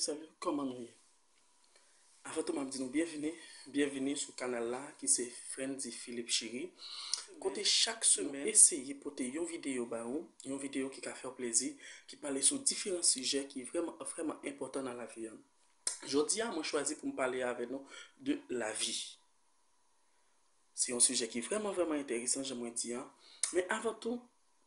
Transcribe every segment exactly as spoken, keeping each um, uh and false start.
Salut, kòman nou ye? Avan tou, m ap di nou byenvini, byenvini sou kanal la ki se Friendy Philippe Chiri. Kote chak semèn, nou eseye pote yon videyo ba ou, yon videyo ki ka fè w plezi, ki pale sou diferan sijè ki vrèman, vrèman enpòtan nan lavi a. Jodi a, mwen chwazi pou m pale avè nou de lavi. Se yon sijè ki vrèman, vrèman enteresan, jan mwen di an. Men avan tou,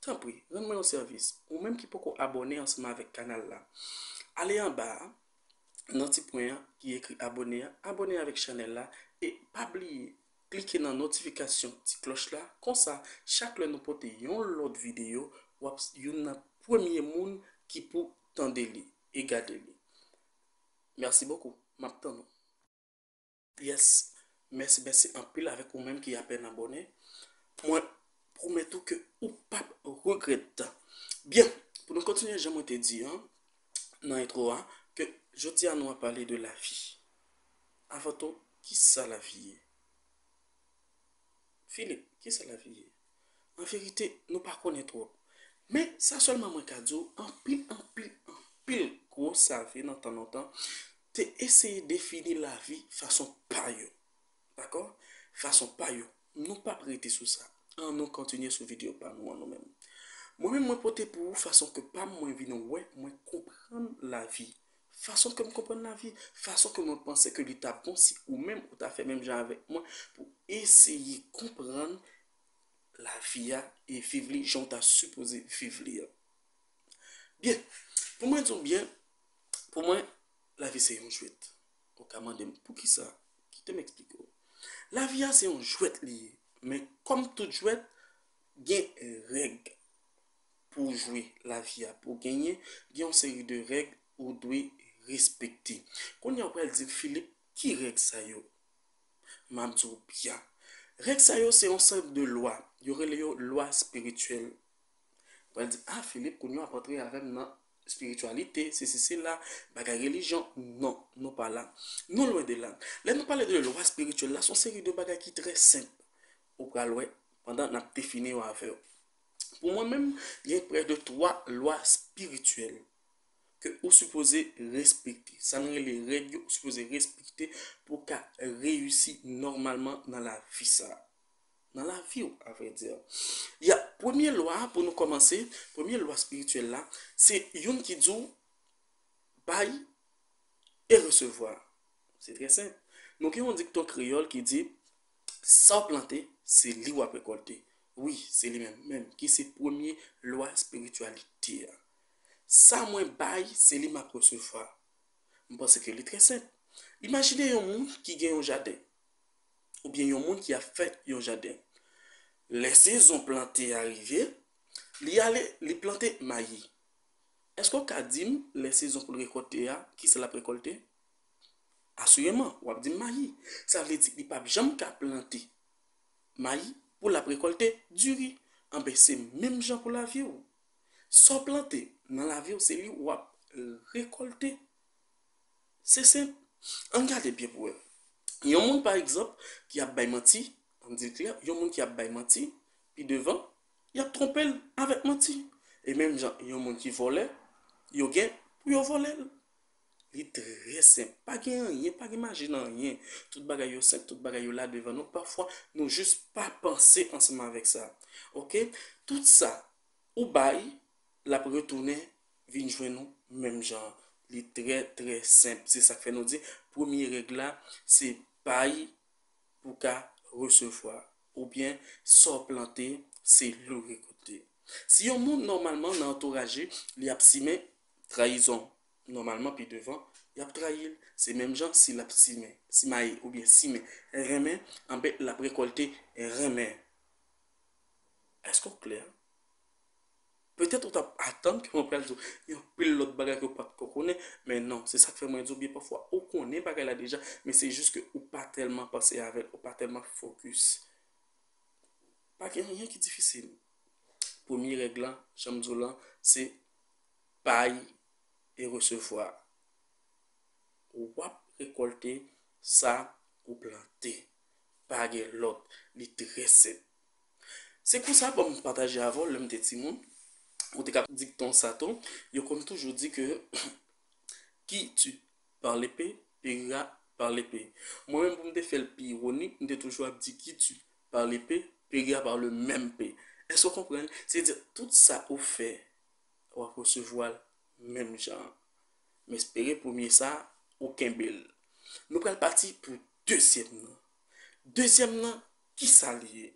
tanpri, rann mwen yon sèvis. Ou menm ki poko abòne ansanm avèk kanal la, ale anba a, nan ti pwen an ki ekri abòne a, abòne avèk chanèl la, e pa bliye klike nan notifikasyon ti klòch la, konsa, chak lè nou pote yon lòt videyo, w ap youn nan premye moun ki pou tande li e gade li. Mèsi bokou, m ap tann ou. Yes, mèsi, mèsi anpil avèk ou menm ki apèn abòne. Mwen pwomèt ou ke ou p ap regrèt. Byen, pou nou kontinye jan mwen te di an, nan entwo a, ke jodi a nou ap pale de lavi. Avan tou, kisa lavi ye? Filip, kisa lavi ye? An verite, nou pa konnen twòp. Men, sa sèlman mwen ka di w, anpil, anpil, anpil gwo save nan tan lontan te eseye defini lavi fason pa yo. Dakò? Fason pa yo. Nou p ap rete sou sa. An nou kontinye sou videyo pa nou an nou menm. Mwen menm, mwen pote pou ou fason ke pa m mwen vin wè, mwen konprann lavi. Fason ke m konprann lavi, fason ke mwen panse ke li ta bon si ou menm ou ta fè menm jan avèk mwen pou eseye konprann lavi a e viv li jan w ta sipoze viv li an. Byen, pou mwen di w byen, pou mwen, lavi se yon jwèt. Ou ka mande m, poukisa? Kite m eksplike w. Lavi a se yon jwèt li ye, men kòm tout jwèt, gen règ pou w jwe lavi a, pou w genyen, gen yon seri de règ ou dwe respekte. Kounye a, ou pral di m, Filip, ki règ sa yo? M ap di w byen. Règ sa yo se yon seri de lwa. Yo rele yo lwa espirityèl. Ou pral di, a, Filip, kounye a w ap antre avè m nan espirityalite, sesi, sela, bagay relijyon. Non, nou pa la. Nou lwen de la. Lè nou pale de lwa espirityèl la, se yon seri de bagay ki trè senp. Ou pral wè pandan n ap defini yo avè w. Pou mwen menm, gen prè de twa lwa espirityèl ke ou sipoze respekte. Sa n rele règ yo, ou sipoze respekte pou w ka reyisi nòmalman nan lavi sa a. Nan lavi w, a vrè di. Ya, premye lwa a, pou nou kòmanse, premye lwa espirityèl la, se youn ki di w bay e resevwa. Se trè senp. Nou gen yon dikton kreyòl ki di, sa w plante, se li w ap rekòlte. Wi, se li menm, menm ki se premye lwa espirityalite a. Sa mwen bay, se li m ap resevwa. M panse ke li trè senp. Imajine yon moun ki gen yon jaden, oubyen yon moun ki ap fè yon jaden. Lè sezon plante a rive, li ale, li plante mayi. Èske w ka di m, lè sezon pou l rekòlte a, kisa l ap rekòlte? Asireman, w ap di m mayi. Sa vle di, li p ap janm ka plante mayi pou l ap rekòlte diri. Anben, se menm jan pou lavi w. Sa w plante nan lavi w, se li w ap rekòlte. Se senp. Ann gade byen pou wè. Yon moun, pa egzanp, ki ap bay manti, ann di l klè, yon moun ki ap bay manti, pi devan, y ap twonpe l avèk manti. E menm jan, yon moun ki vòlè, yo gen pou yo vòlè l. Li trè senp. Pa gen anyen, pa gen maji nan anyen. Tout bagay yo senp, tout bagay yo la devan nou. Pafwa, nou jis pa panse ansanm avèk sa. Oke? Tout sa ou bay, l ap retounen vin jwenn ou menm jan. Li trè, trè senp. Se sa k fè nou di, premye règ la, se bay pou ka resevwa. Oubyen, sa w plante, se li w rekòlte. Si yon moun, nòmalman, nan antouraj li, li ap simen trayizon, nòmalman, pi devan, y ap trayi l. Se menm jan si l ap simen, simaye oubyen simen renmen, anben, l ap rekòlte renmen. Èske w klè? Petèt ou t ap atann ke mwen pral di w gen anpil lòt bagay ke w pa t ko konnen, men non, se sa k fè mwen di w byen pafwa ou konnen bagay la deja, men se jis ke ou pa tèlman panse avè l, ou pa tèlman fokis. Pa gen anyen ki difisil. Premye règ lan, jan m di w lan, se bay e resevwa. W ap rekòlte sa ou plante. Pa gen lòt. Li trè senp. Se konsa, ban m pataje avè w, lè m te timoun, ou te ka dikton sa tou, yo konn toujou di ke qui tue par l'épée périra par l'épée. Mwen menm, pou m te fè l pi ironik, m te toujou ap di qui tue par l'épée périra par le même paix. Èske w konprann? Se di tout sa ou fè, w ap resevwa l menm jan. M espere premye sa, ou kenbe l. Nou pral pati pou dezyèm nan. Dezyèm nan, ki sa li ye?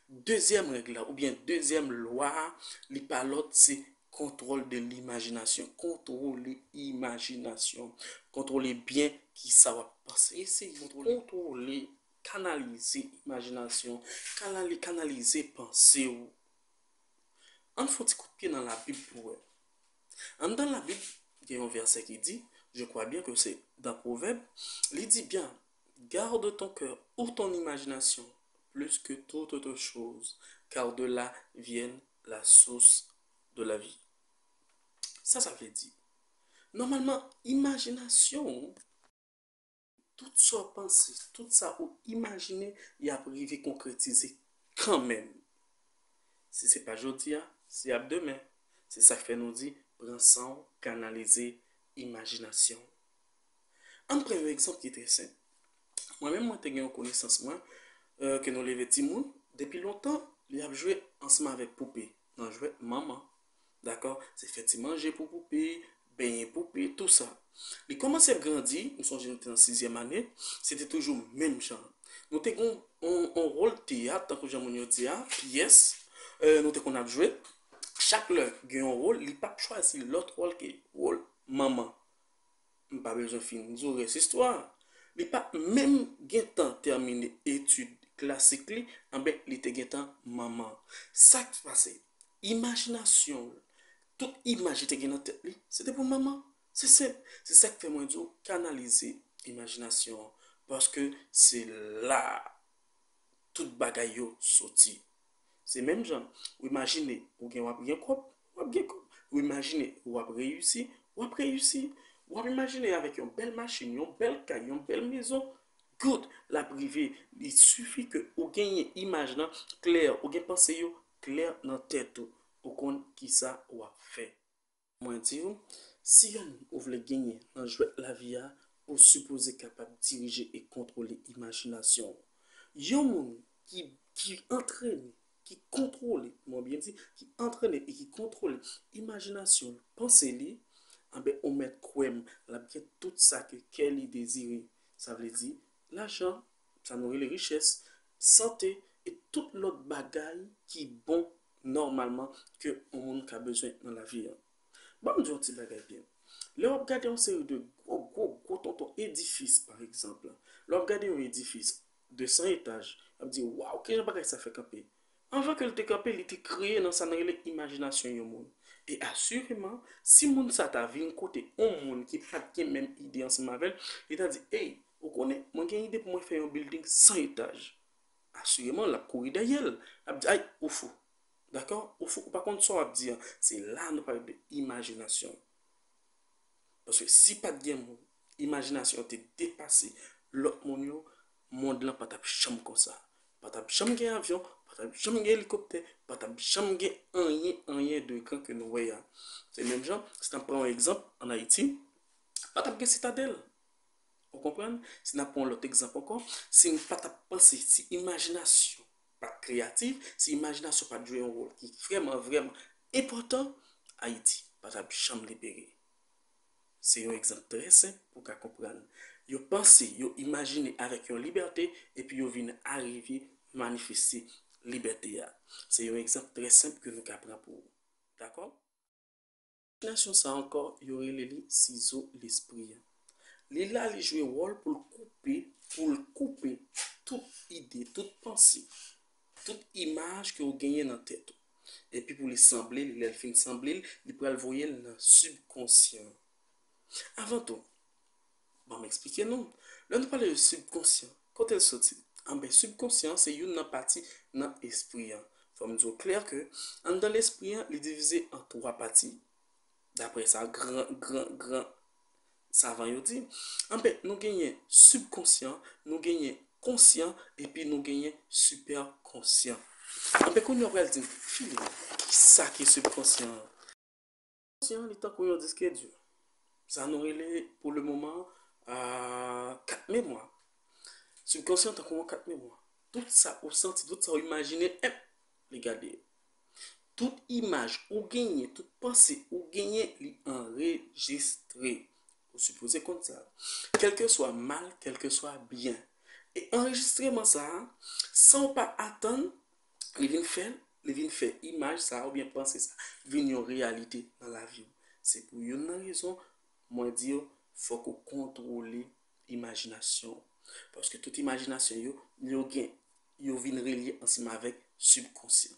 Dezyèm règ la, oubyen dezyèm lwa a, li pa lòt, se contrôle de l'imagination. Kontwole imajinasyon. Kontwole byen ki sa w ap panse. Eseye kontwole, kanalize imajinasyon, kanali-, kanalize panse w. Ann fè yon ti kout pye nan Labib pou wè. Anndan Labib, gen yon vèsè ki di, je crois bien que c'est dans Proverbes, li di byen, garde ton cœur ou ton imagination plus que toute autre chose, car de là viennent la source de la vie. Sa sa vle di? Nòmalman, imajinasyon w, tout sa w panse, tout sa ou imajine, y ap rive konkretize kanmenm. Si se pa jodi a, se ap demen. Se sa k fè nou di, pran san w, kanalize imajinasyon w. Ann pran yon egzanp ki trè senp. Mwen menm, mwen te gen yon konesans mwen, euh, ke nou leve timoun, depi lontan, li ap jwe ansanm avèk poupe, nan jwèt manman. Dakò? Se fè ti manje pou poupe, benyen poupe, tou sa. Li kòmanse ap grandi, m sonje nou te nan sizyèm ane, se te toujou menm jan. Nou te gen yon, yon, yon wòl teyat, tankou jan moun yo di a, pyès, euh, nou te konn ap jwe. Chak lè gen yon wòl, li p ap chwazi lòt wòl ke wòl manman. M pa bezwen fin di w rès istwa a. Li pa menm gentan tèmine etid klasik li, anben, li te gentan manman. Sa k pase? Imajinasyon l, tout imaj li te gen nan tèt li, se te pou manman. Se senp. Se sa k fè mwen di w kanalize imajinasyon an, paske se la a tout bagay yo soti. Se menm jan, ou imajine ou gen, w ap gen kòb, w ap gen kòb. Ou imajine w ap reyisi, w ap reyisi. W ap imajine avèk yon bèl machin, yon bèl kay, yon bèl mezon. Good, l ap rive. Li sifi ke ou genyen imaj lan klè, ou gen panse yo klè nan tèt ou. Ou konn kisa w ap fè. Mwen di w, si yon moun ou vle genyen nan jwèt lavi a, ou sipoze kapab dirije e kontwole imajinasyon w. Yon moun ki, ki antrene, ki kontwole, mwen byen di, ki antrene e ki kontwole imajinasyon l, panse li, anben, ou mèt kwè m, l ap gen tout sa ke kè li dezire. Sa vle di, lajan, sa nou rele richès, sante, e tout lòt bagay ki bon nòmalman ke yon moun ka bezwen nan lavi a. Ban m di yon ti bagay byen. Lè w ap gade yon seri de gwo, gwo, gwo tonton edifis, pa egzanp, lè w ap gade yon edifis de san etaj, w ap di, waw, kijan bagay sa fè kanpe? Anvan ke l te kanpe, li te kreye nan sa nou rele imajinasyon yon moun. E asireman, si moun sa ta vin kote yon moun ki pa t gen menm ide ansanm avè l, li ta di, ey, ou konnen, mwen gen ide pou mwen fè yon bilding san etaj. Asireman, l ap kouri dèyè l. L ap di, ay, ou fou. Dakò? Ou fou, ou pa konn sa w ap di an. Se la nou pale de imajinasyon. Paske si pa t gen moun, imajinasyon te depase lòt moun yo, mond lan pa t ap janm konsa. Pa t ap janm gen avyon, pa t ap janm gen elikoptè, pa t ap janm gen anyen, anyen de gran ke nou wè a. Se menm jan, si n ap pran yon egzanp, ann Ayiti, pa t ap gen Sitadèl. Ou konprann? Si n ap pran yon lòt egzanp ankò, si n pa t ap panse, si imajinasyon pa t kreyatif, si imajinasyon pa t jwe yon wòl ki vrèman, vrèman enpòtan, Ayiti pa t ap janm libere. Se yon egzanp trè senp pou w ka konprann. Yo panse, yo imajine avèk yon libète, epi yo vin arive manifeste libète a. Se yon egzanp trè senp ke nou ka pran pou ou. Dakò? Imajinasyon sa ankò, yo rele li sizo lespri an. Li la, li jwe wòl pou l koupe, pou l koupe tout ide, tout panse, tout imaj ke w genyen nan tèt ou. Epi pou li sanble li, lè l fin sanble l, li pral voye l nan sibkonsyan. Avan tou, ban m eksplike nou. Lè nou pale de sibkonsyan, kote l soti? Anben, sibkonsyan se youn nan pati nan espri an. Fò m di w klè ke anndan lespri an, li divize an twa pati. Daprè sa gran, gran, gran savan yo di. Anben, nou genyen sibkonsyan, nou genyen konsyan, epi nou genyen sipèkonsyan. Anben, kounye a w pral di m, Philippe, kisa ki sibkonsyan an? Konsyan an, li tankou yon disk di. Sa nou rele, pou le moman, euh, kat memwa. Sibkonsyan tankou yon kat memwa. Tout sa ou santi, tout sa ou imajine, enp, li gade yo. Tout imaj ou genyen, tout panse ou genyen, li anrejistre. Ou sipoze konn sa. Kèlkeswa mal, kèlkeswa byen. E anrejistreman sa a, san w pa atann, li vin fè, li vin fè imaj sa a oubyen panse sa a vin yon reyalite nan lavi w. Se pou youn nan rezon mwen di w, fòk ou kontwole imajinasyon w. Paske tout imajinasyon yo, yo gen, yo vin relye ansanm avèk sibkonsyan.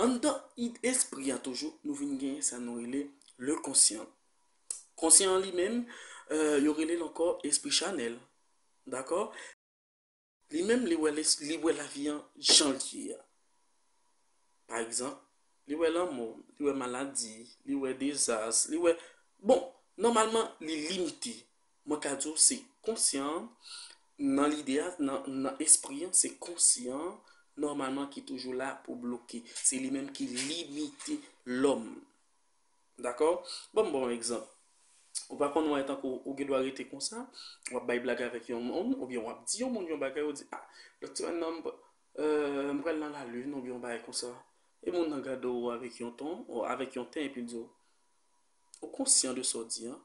Anndan id-, espri a toujou, nou vin genyen sa nou rele le konsyan. Konsyan an li menm, euh, yo rele l ankò espri chanèl. Dakò? Li menm, li wè les-, li wè lavi an jan l ye a. Pa egzanp, li wè lanmò, li wè maladi, li wè dezas, li wè, bon, nòmalman, li limite. Mwen ka di w se konsyan an, nan lide a, nan, nan espri an, se konsyan an, nòmalman, ki toujou la pou bloke. Se li menm ki limite lòm. Dakò? Ban m ba w yon egzanp. Ou pa konn wè tankou ou gen dwa rete konsa, w ap bay blag avèk yon moun, oubyen w ap di yon moun yon bagay, ou di, "Ah, lòt semèn nan, m, euh, m pral nan lalin," oubyen yon bagay konsa. E moun nan gade w avèk yon ton, ou avèk yon ten, epi l di w, "Ou konsyan de sa w di an?"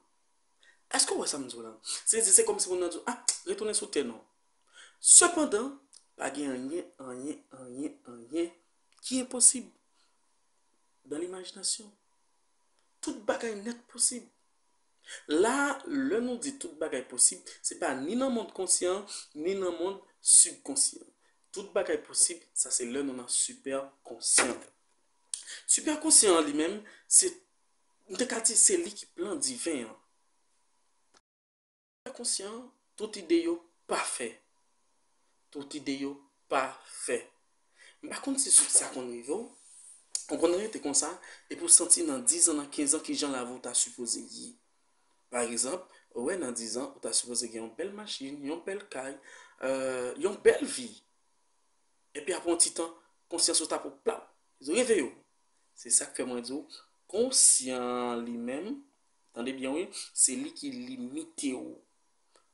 Èske w wè sa m di w la? Se di, se kòmsi moun nan di w, "Ah, retounen sou tè non." Sepandan, pa gen anyen, anyen, anyen, anyen ki enposib dan limajinasyon. Tout bagay nèt posib. La, lè nou di tout bagay posib, se pa ni nan mond konsyan, ni nan mond sibkonsyan. Tout bagay posib, sa se lè nou nan sipèkonsyan. Sipèkonsyan an li menm, se, m te ka di, se li ki plan diven an. Konsyan, tout ide yo pafè. Tout ide yo pafè. M pa konn si sa konn rive w. Ou konn rete konsa, epi w santi nan diz an, nan kenz an, kijan lavi w ta sipoze ye. Pa egzanp, ou wè nan diz an, ou ta sipoze gen yon bèl machin, yon bèl kay, euh, yon bèl vi. Epi apre yon ti tan, konsyans ou ta pou plap, reveye w. Se sa k fè mwen di w, konsyan an li menm, tande byen wi, se li ki limite w.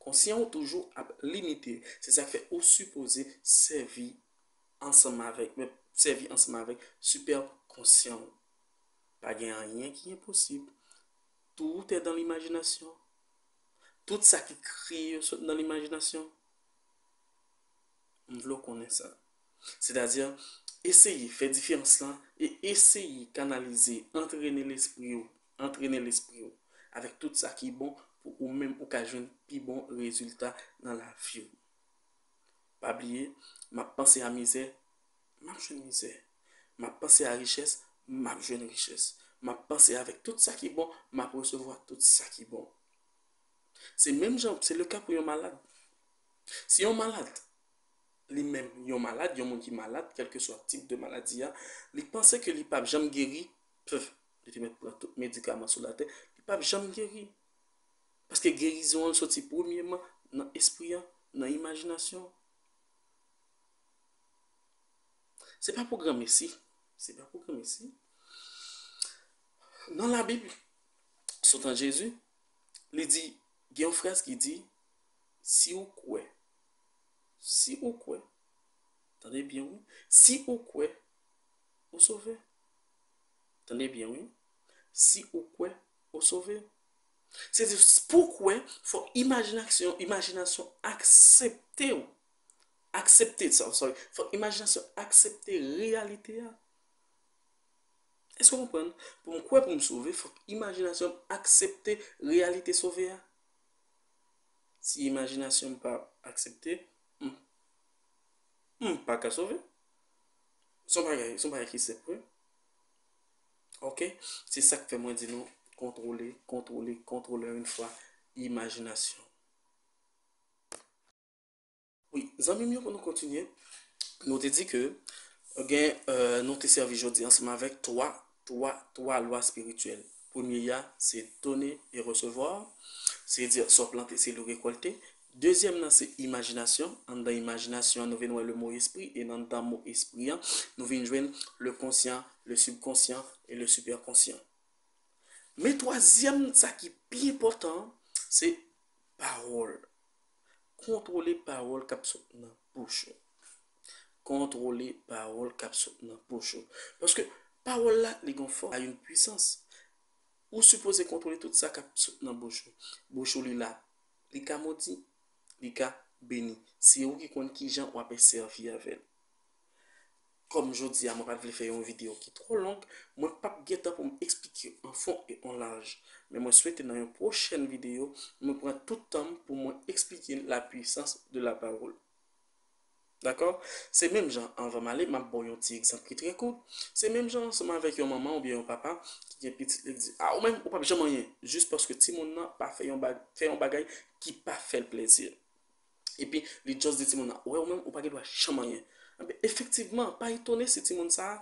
Konsyan w toujou ap limite. Se sa k fè ou sipoze sèvi ansanm avèk, men sèvi ansanm avèk sipèkonsyan w. Pa gen anyen ki enposib. Tout est dans l'imagination. Tout sa ki kreye yo sot nan limajinasyon. M vle w konnen sa. Sètadi, eseye fè diferans lan e eseye kanalize, antrene lespri w, antrene lespri w avèk tout sa ki bon pou ou menm ou ka jwenn pi bon rezilta nan lavi w. Pa bliye, m ap panse a mizè, m ap jwenn mizè. M ap panse a richès, m ap jwenn richès. M ap panse avèk tout sa ki bon, m ap resevwa tout sa ki bon. Se menm jan, se le ka pou yon malad. Si yon malad, li menm, yon malad, yon moun ki malad, kèlkeswa tip de maladi a, li panse ke li p ap janm geri, pff, li te mèt pran tout medikaman sou latè, li p ap janm geri. Paske gerizon an soti premyèman nan espri an, nan imajinasyon. Se pa pou granmesi. Se pa pou granmesi. Nan Labib, sou tan Jezi, li di, gen yon fraz ki di, si ou kwè, si ou kwè, tande byen wi, si ou kwè, ou sove. Tande byen wi, si ou kwè, ou sove. Se di, pou w kwè, fòk imajinasyon, imajinasyon aksepte w. Aksepte sa, sorry. Fòk imajinasyon aksepte reyalite a. Èske w konprann? Pou m kwè, pou m sove, fòk imajinasyon m aksepte reyalite sove a. Si imajinasyon m pa aksepte, m, m pa ka sove. Se yon bagay, se yon bagay ki senp, wi. Oke? Se sa k fè mwen di nou, kontwole, kontwole, kontwole yon fwa imajinasyon. Wi, zanmi m yo, pou nou kontinye, nou te di ke gen, euh, nou te sèvi jodi ansanm avèk twa, twa, twa lwa espirityèl. Premye a, se donner et recevoir, se di sa w plante, se li w rekòlte. Dezyèm nan, se imajinasyon. Anndan imajinasyon an, nou vin wè le mo espri, e anndan mo espri an, nou vin jwenn le conscient, le subconscient et le superconscient. Men twazyèm, sa ki pi enpòtan, se pawòl. Kontwole pawòl k ap sot nan bouch ou. Kontwole pawòl k ap sot nan bouch ou. Paske pawòl la, li gon fòs, li gon pwisans. Ou sipoze kontwole tout sa k ap sot nan bouch ou. Bouch ou li la, li ka modi, li ka beni. Se ou ki konn kijan w ap sèvi avè l. Kòm jodi a, mwen pa t vle fè yon videyo ki twò long, mwen p ap gen tan pou m eksplike an fon e an laj. Men mwen swete nan yon pwochèn videyo, mwen pran tout tan m pou mwen eksplike la puissance de la parole. Dakò? Se menm jan, anvan m ale, m ap ba w yon ti egzanp ki trè kout. Se menm jan ansanm avèk yon manman oubyen yon papa ki gen pitit li, li di, a, ou menm, ou p ap janm anyen, jis paske timoun nan pa fè yon bag-, fè yon bagay ki pa fè l plezi. Epi, li just di timoun nan, ou wè, ou menm, ou pa gen dwa janm anyen. Enben, efektivman, pa etone si timoun sa a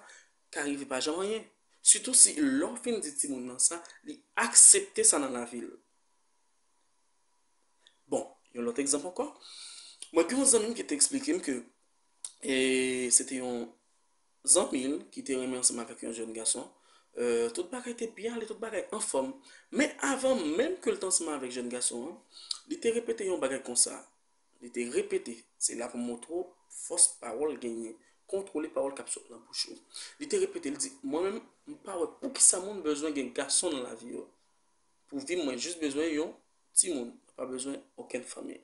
ka rive pa janm anyen. Sitou si lè w fin di timoun nan sa, li aksepte sa nan lavi l. Bon, yon lòt egzanp ankò. Mwen gen yon zanmi m ki te eksplike m ke, e, se te yon zanmi l ki te renmen ansanm avèk yon jèn gason. E, tout bagay te byen ale, tout bagay anfòm. Men avan menm ke l te ansanm avèk jèn gason an, li te repete yon bagay konsa. Li te repete, se la pou m montre w fòs pawòl genyen. Kontwole pawòl k ap sot nan bouch ou. Li te repete, li di, mwen menm, m pa wè poukisa moun bezwen gen gason nan lavi yo. Pou vi m, mwen jis bezwen yon timoun, mwen pa bezwen okenn fanmi.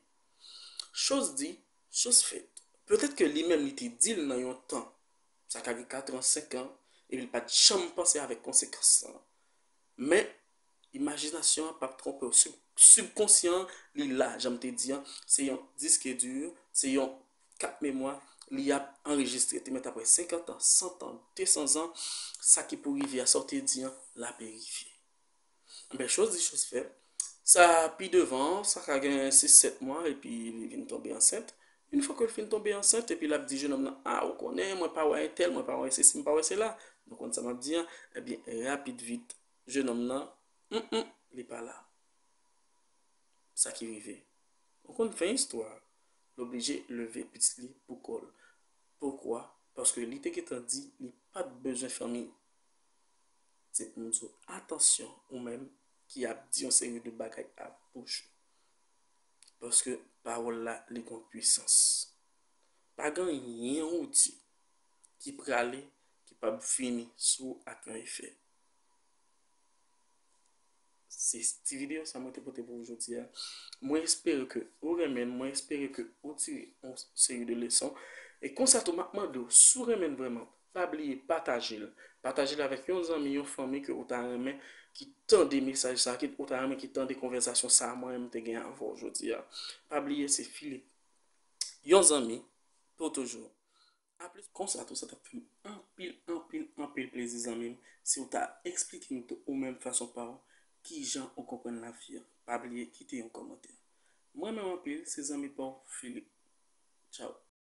Choz di, choz fèt. Petèt ke li menm li te di l nan yon tan, sa ka gen kat an, senk an, epi l pa t janm panse avèk konsekans lan. Men, imajinasyon an p ap twonpe w. Sib-, sibkonsyan an, li la, jan m te di an, se yon disk di, se yon kat memwa, li ap anrejistre. Te mèt apre senkant an, san an, de san zan, sa ki pou rive a, sa w te di an, l ap rive. Enben, choz di, choz fèt. Sa pi devan, sa ka gen sis, sèt mwa, epi li vin tonbe ansent. Yon fwa ke l fin tonbe ansent, epi l ap di jennonm nan, a, ou konnen, mwen pa wè entèl, mwen pa wè sesi, mwen pa wè sela. Nou konn sa m ap di an? Ebyen, rapid vit, jennonm nan, mm, mm, li pa la. Sa ki rive? Ou konn fen istwa a, l oblije leve pitit li pou kò l. Poukwa? Paske li te gentan di li pa t bezwen fanmi. Se pou m di w, atansyon ou menm ki ap di yon seri de bagay ak bouch ou. Paske pawòl la, li gon pwisans. Pa gen anyen ou di ki prale, ki p ap vini sou ou ak yon efè. Se ti videyo sa mwen te pote pou ou jodi a. Mwen espere ke ou renmen l, mwen espere ke ou tire yon seri de leson. E konsa tou, m ap mande w, si w renmen l vrèman, pa bliye pataje l. Pataje l avèk yon zanmi, yon fanmi ke ou ta renmen ki tande mesaj sa, ki ou ta renmen ki tande konvèsasyon sa a mwen menm te gen avè w jodi a. Pa bliye, se Philippe, yon zanmi pou toujou. Aplis konsa tou, sa t ap fè m anpil, anpil, anpil plezi, zanmi m, si w ta eksplike m tou ou menm fason pa w, kijan ou konprann lavi a. Pa bliye kite yon kòmantè. Mwen menm anpil, se zanmi pa w, Philippe. Tchao.